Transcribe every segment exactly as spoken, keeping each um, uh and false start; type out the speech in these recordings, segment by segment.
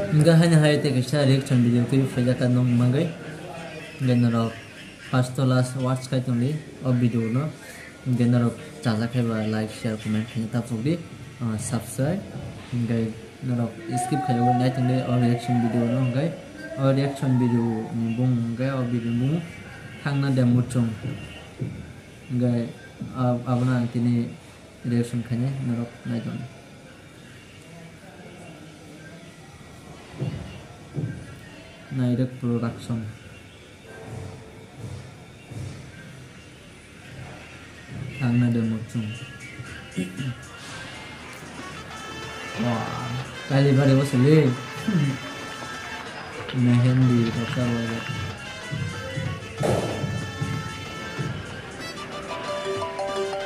Hingke haino hai tei kaisa reaction video clip phaijak ka nung mangwi. Hingke norok first to last watch khai tongdi o video no. Hingke norok chajak khai ba like, share, comment khaina ta phukdi. Ah, subscribe. Hingke norok skip khai nai tongdi o reaction video no hingke o reaction video ni bung hingke o video bung thangna de muchung. Hingke ab-, abono ang tini reaction khainai norok nai tongdi. Nairok Production. Thangna de muchung. Wah, kali bari bosoli. Mehendi roksa wajak.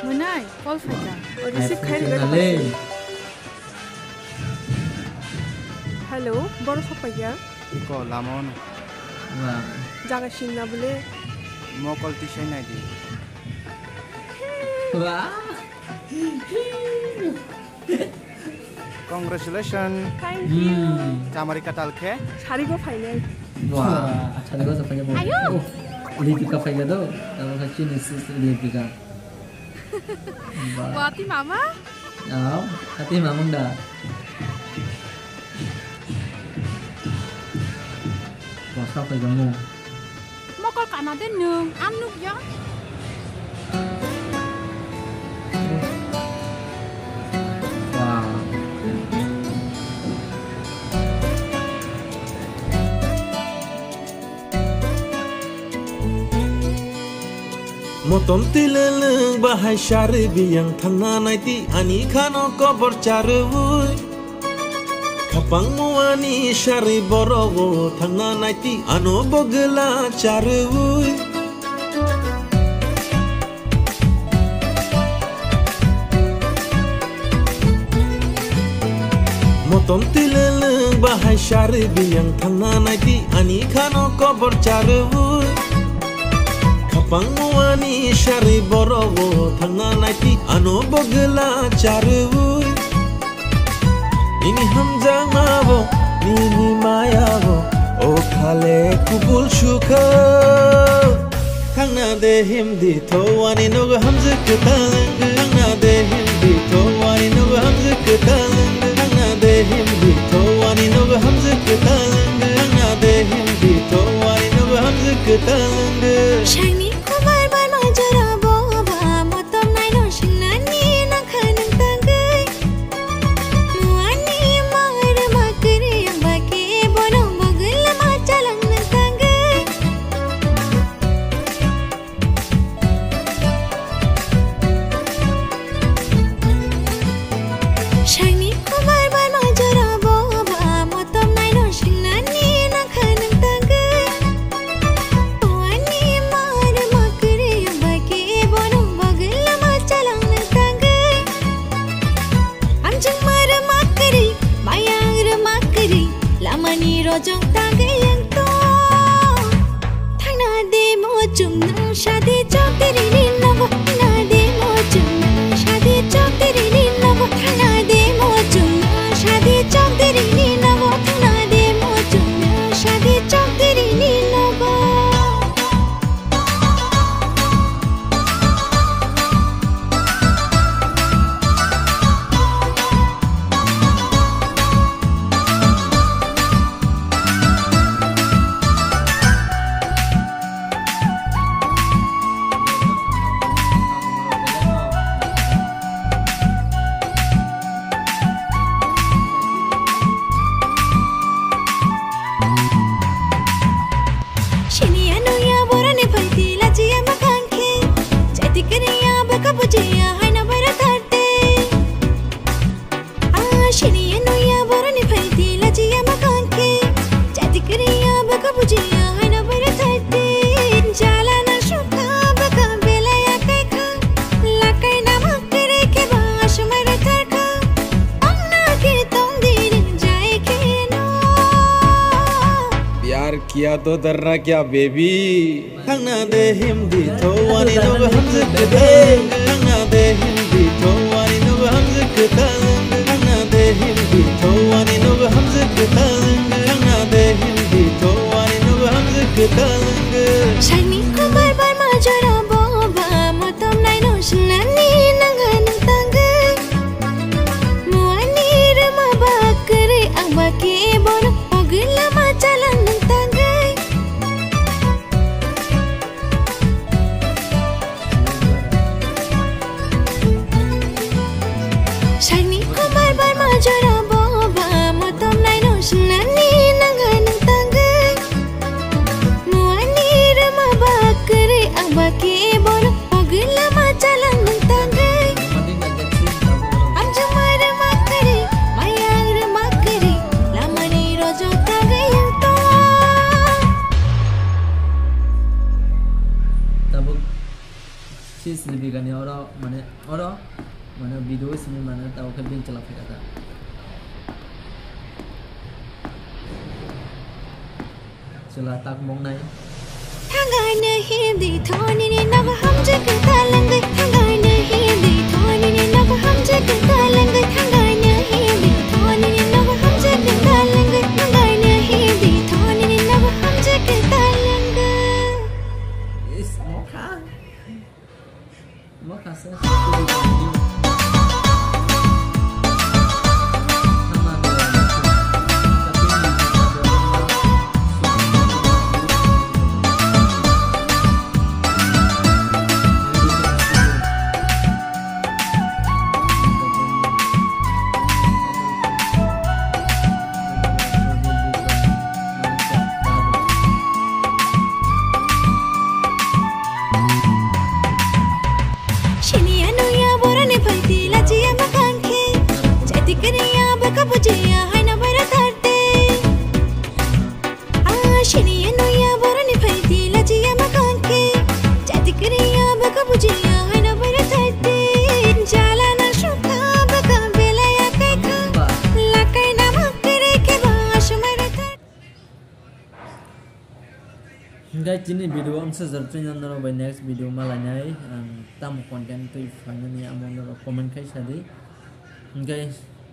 Mwnai, call phaikha. O receive khai rwgwi le. Hello, boro sok paikha. Iko lama ono. Wah. Jaga singna bole. Mokol tisai nai di. Wah. Congratulations. Thank you. Hmm. Chamari katal khe. Sari bo phainai. Wah, sari bo phainai. Ayo. Oh, Lipika phainai do. Tamo kha chini sis Lipika. Wah. Wati mama. Aw, hati mamung da. Bosa phaijamo. Mokol kana de nwng, ang nukya. Wow. Motom twi lwlwng bahai sarwi biyang thangna naiti ani khano kobor charwi. Khapang muani sarwi borogo thangna naiti ano bogwla charwi. Motom twi lwlwng bahai sarwi biyang thangna naiti ani khano kobor charwi. Khapang muani sarwi borogo thangna naiti ano bogwla charwi. Nini hamjakma bo, nini maya bo, o khale kubul sukha. Thangna de himdi tho ani nogo hamjak kwtal wngwi. Thangna de himdi tho ani nogo hamjak kwtal wngwi. Thangna de himdi tho ani nogo hamjak kwtal wngwi. Thangna de himdi tho ani nogo hamjak kwtal wngwi. Saini kobar bai majora bo ba motom naino sinani nangkha nang tangwi. Muani mar makri ang baki bono bogwla ma chalang nang tangwi. Saini kobar bai majora bo ba motom naino sinani nangkha nang tangwi. Muani mar makri ang baki bono bogwla ma chalang nang tangwi. Amjing mar makri, mayang re makri, lamani rojong tangwi ang to. Thangna de mo chum nang shadi chowdhury ni nogo. Thangna de mo chum nang shadi chowdhury ni nogo. Thangna de mo chum nang shadi chowdhury ni nogo. Thangna de mo chum nang shadi chowdhury ni nogo. Sini anu ya borani phaiti lajiya makhang khe. Chati kariya baka bujiya haina bara tharte. Ah, sini anu ya borani phaiti lajiya makhang khe. Chati kariya baka bujiya haina bara tharte. Jala na sukha baka belaya kai kha. Lakai na makre khe ba asmara thar kha. Ang na khe tong di ring jai khe no. प्यार किया तो डरना क्या baby. Thangna de himdi tho ani nogo hamjak kwtal wngwi. Thangna de himdi tho ani nogo hamjak kwtal wngwi. Thangna de himdi tho ani nogo hamjak kwtal wngwi. Bigani oro mane oro mane video simi mane tao khe bini chwla phaikha ta. Chwla tak mongnai. Thangai no hindi thoni ni nogo hamjak talangwi. Thangai no hindi thoni ni nogo hamjak talangwi. Thangai no hindi thoni ni nogo hamjak talangwi. Thangai no hindi thoni ni nogo hamjak talangwi. Is mokha. Sini anu ya borani phaiti lajiya makangkhe. Jati kariya baka bujiya haina bara tarte. Ah, sini anu ya borani phaiti lajiya makangkhe. Jati kariya baka bujiya haina bara tarte. Jala na shukha baka belaya kaikha. Lakai na makere ke ba shumara tarte. Hingke chini video amsa jarjani norok bai next video malainai ang tamo content twi phainani amo norok comment khai sadi. Hingke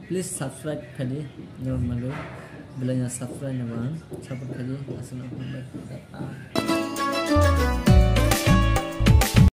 please subscribe khaidi norok manwi belai no subscribe no ang support khaidi aswk no hambai.